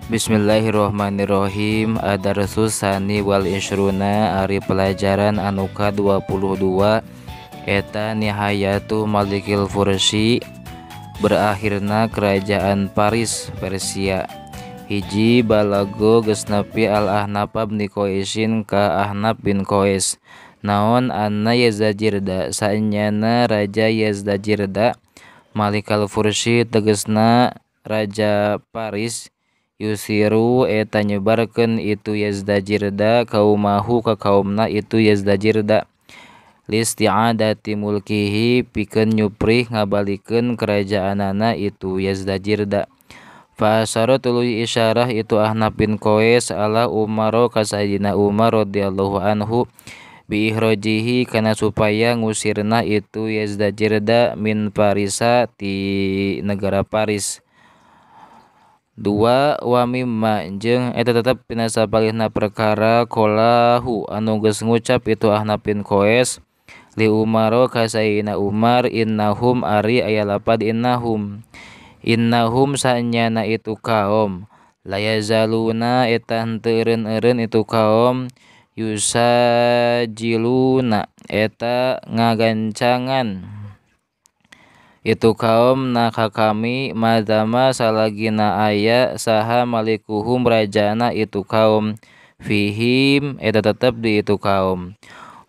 Bismillahirrahmanirrahim. Ad-darsus tsani wal ishruna, ari pelajaran anu ka-22 eta nihayatu Malikil Fursi, berakhirna kerajaan Paris Persia. Hiji balago geus nepi al-Ahnaf bin Qaisin ka Ahnaf bin Qais. Naon anna Yazdajirda, saenyana Raja Yazdajirda Malikal Fursi tegesna Raja Paris, yusiru eta nyebarkeun itu Yazdajirda kaumahu ka kaumna itu Yazdajirda listi'adati mulkihi pikeun nyuprih ngabalikeun kerajaanana itu Yazdajirda. Fa asyara tuluy isyarah itu Ahnaf bin Qais ala Umar ka Sayyidina Umar radhiyallahu anhu bi ikhrajihi kana supaya ngusirna itu Yazdajirda min Parisa ti negara Paris. Dua wa mimma jeung eta tetep tina sapalihna perkara qalahu anu geus ngucap itu Ahnaf bin Qais li Umar ka Sayyidina Umar innahum ari aya lapad innahum innahum saenyana itu kaum layazaluna eta henteu eureun-eureun itu kaum yusajiluna eta ngagancangan itu kaum na ka kami madama salagina aya saha malikuhum rajana itu kaum fihim eta tetep di itu kaum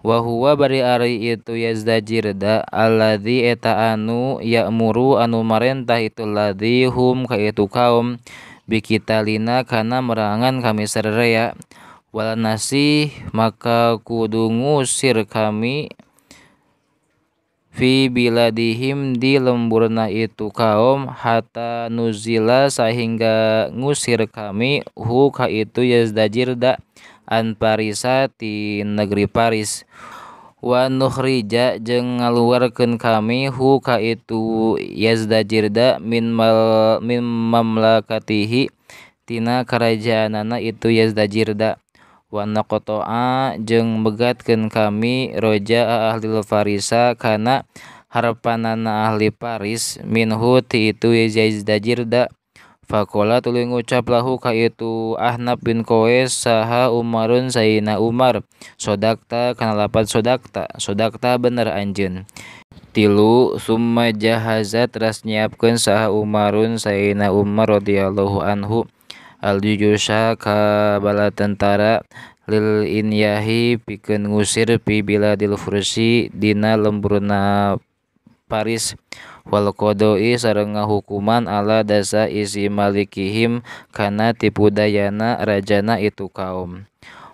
wa huwa bari ari itu Yazdajirda alladzi eta anu ya'muru anu marentah itu ladzi hum ka itu kaum bikitalina kana merangan kami sararea wala nasih maka kudu ngusir kami fi biladihim di lemburna itu kaum hatta nuzila sehingga ngusir kami hu ka itu Yazdajirda an Parisa ti negeri Paris wa nukhrija jeung ngaluarkeun kami hu ka itu Yazdajirda min mamlakatihi tina karajaanana itu Yazdajirda wa naqta'a jeung megatkeun kami roja ahli Farisa kana harapanana ahli Paris minhu ti itu Yazdajirda. Faqala tuluy ngucap lahu ka itu Ahnaf bin Qais saha Umarun Sayyidina Umar sodakta kana lapad sodakta sodakta bener anjeun. Tilu summa jahaza teras nyiapkeun saha Umarun Sayyidina Umar radhiyallahu anhu al-juyusha ka bala tentara lil inyahi pikeun ngusir fi biladil fursi dina lemburna Paris wal qada'i sareng ngahukuman ala dasa isi malikihim kana tipu dayana rajana itu kaum.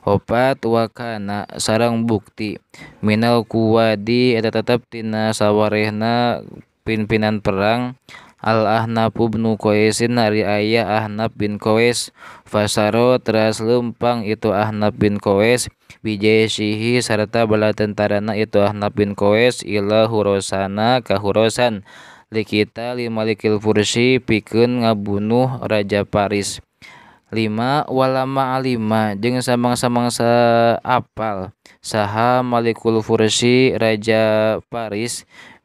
Opat wakana sareng bukti minal kuwadi eta tetep tina sawarehna pimpinan perang Al-Ahnaf bin Qaisin ari aya Ahnaf bin Qais fasaro teras leumpang itu Ahnaf bin Qais bijaisihi sarta bala tentarana itu Ahnaf bin Qais ila Hurasana ka Hurasan likita li Malikil Fursi pikeun ngabunuh Raja Paris. Lima walama alima jeung samang-samangsa apal saha Malikul Fursi Raja Paris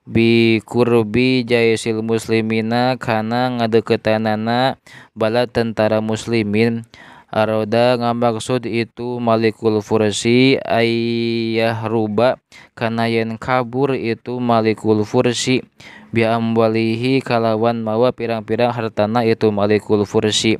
bi kurbi jaisil muslimina kana ngadeukeutanana bala tentara muslimin aroda ngamaksud itu Malikul Fursi ayyahruba kana yen kabur itu Malikul Fursi bi amwalihi kalawan mawa pirang-pirang hartana itu Malikul Fursi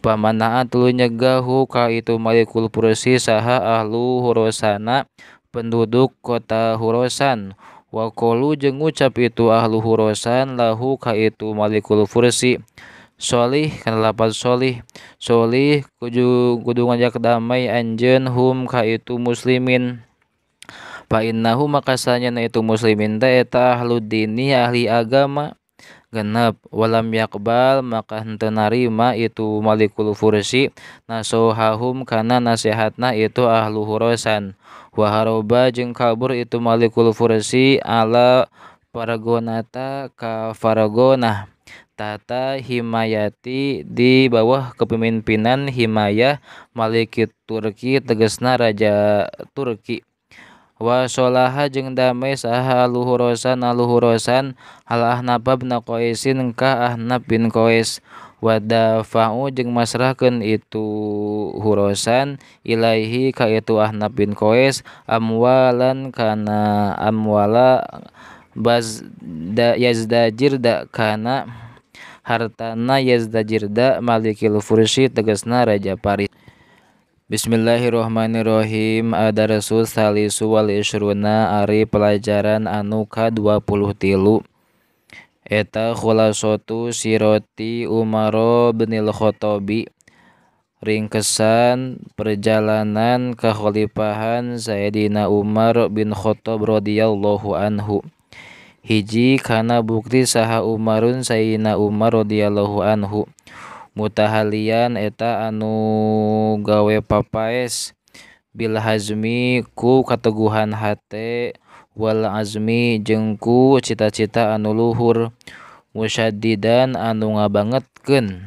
pamanaa tuluy nyegahu ka itu Malikul Fursi saha ahlu Hurasana penduduk kota Hurasan wa qalu jeung ngucap itu ahlu Hurasan lahu ka itu Malikul Fursi solih kana lapad solih solih kudu ngajak damai anjeun hum ka itu muslimin fa innahu maka sanyana itu muslimin teh eta ahlu dini ahli agama. Genep walam yaqbal maka henteu narima itu Malikul Fursi nasohahum kana nasihatna itu ahlu Hurasan wa haroba jeung kabur itu Malikul Fursi ala Fargonata ka Fargonah tata himayati di bawah kepemimpinan himayah Malikit Turki tegesna Raja Turki. Wa sholaha jeung damai saha alu Hurasan al Ahnaf bin Qaisin ka Ahnaf bin Qais Wadafa'u jeung masrahkeun itu Hurosan ilaihi ka itu Ahnaf bin Qais amwalan kana amwala bazda Yazdajirda kana hartana Yazdajirda malikil fursi tegasna raja Paris. Bismillahirrahmanirrahim. Ad-darsu salisu wal isruna ari pelajaran anu ka-23 eta khulasatu sirati Umar binil Khattabi ringkesan perjalanan kekhalifahan Sayyidina Umar bin Khattab radhiyallahu anhu. Hiji kana bukti saha Umarun Sayyidina Umar radhiyallahu anhu mutahalian eta anu gawe papaes bil hazmi ku kateguhan hate wal azmi jeung ku cita-cita anu luhur musyaddidan anu ngabangetkeun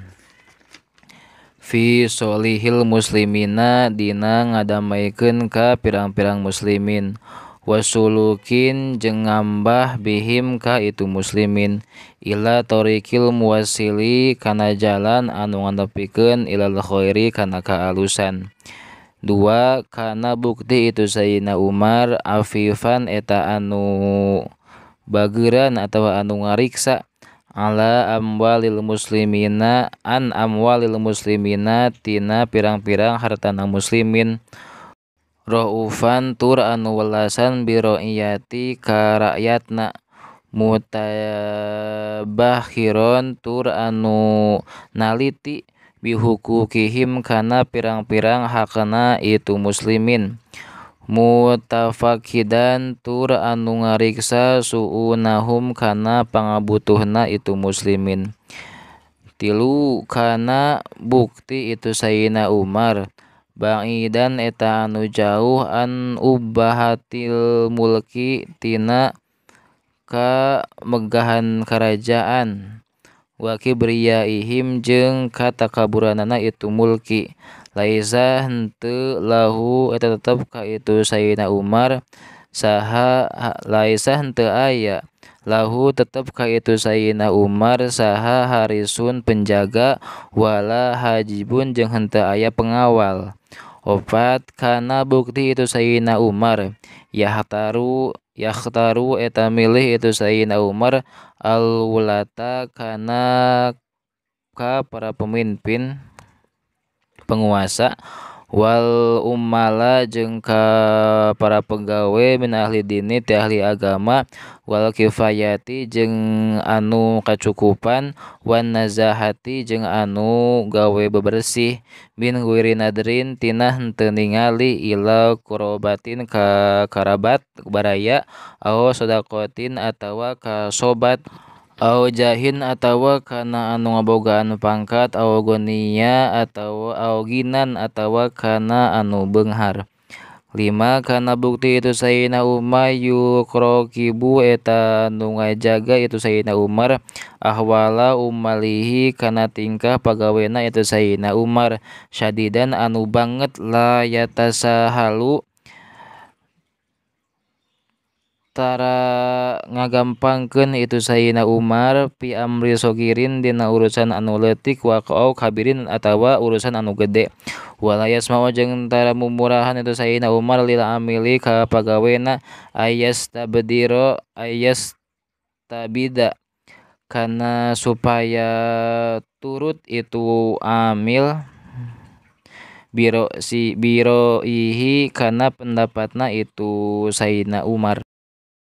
fi solihil muslimina dina ngadamaikeun ka pirang-pirang muslimin wasulukin jeung ngambah bihim ka itu muslimin ila tariqil muwassili kana jalan anu nganepikeun ilal khairi kana kaalusan. Dua kana bukti itu Sayyidina Umar afifan eta anu bageuran atawa anu ngariksa ala amwalil muslimina an amwalil muslimina tina pirang-pirang hartana muslimin raufan tur anu welasan biroiyati ka rakyatna mutabakhiron tur anu naliti bihukukihim kana pirang-pirang hakna itu muslimin mutafakidan tur anu ngariksa suunahum kana pangabutuhna itu muslimin. Tilu kana bukti itu Sayyidina Umar ba'idan eta anu jauh an ubahatil mulki tina kamegahan kerajaan wa kibriyaihim jeung katakaburanana itu mulki laisa henteu lahu eta tetep ka itu Sayyidina Umar saha laisa henteu aya lahu tetep ka itu Sayyidina Umar saha harisun penjaga wala hajibun jeung henteu aya pengawal. Opat kana bukti itu Sayyidina Umar yahtaru eta milih itu Sayyidina Umar al-wulata kana ka para pemimpin penguasa wal ummala jeung ka para pegawai min ahli dini ti ahli agama wal kifayati jeung anu kacukupan wan nazahati jeung anu gawe bebersih min ghairi nadrin tina henteu ningali ila qurabatin ka karabat baraya au sadaqatin atawa ka sobat au jahin atawa kana anu ngabogaan pangkat au gonia atawa au ginan atawa kana anu beunghar. Lima kana bukti itu Sayyidina Umar yukrokibu eta anu ngajaga itu Sayyidina Umar ahwala umalihi kana tingkah pagawena itu Sayyidina Umar syadidan anu banget la yatasahalu tara ngagampangkeun itu Sayyidina Umar pi amri sogirin dina urusan anu leutik wa au kabirin atawa urusan anu gede wala yasma'u jeung tara mumurahan itu Sayyidina Umar lil amili ka pagawena ayastabdiro ayastabida kana supaya turut itu amil biro si biro ihi kana pendapatna itu Sayyidina Umar.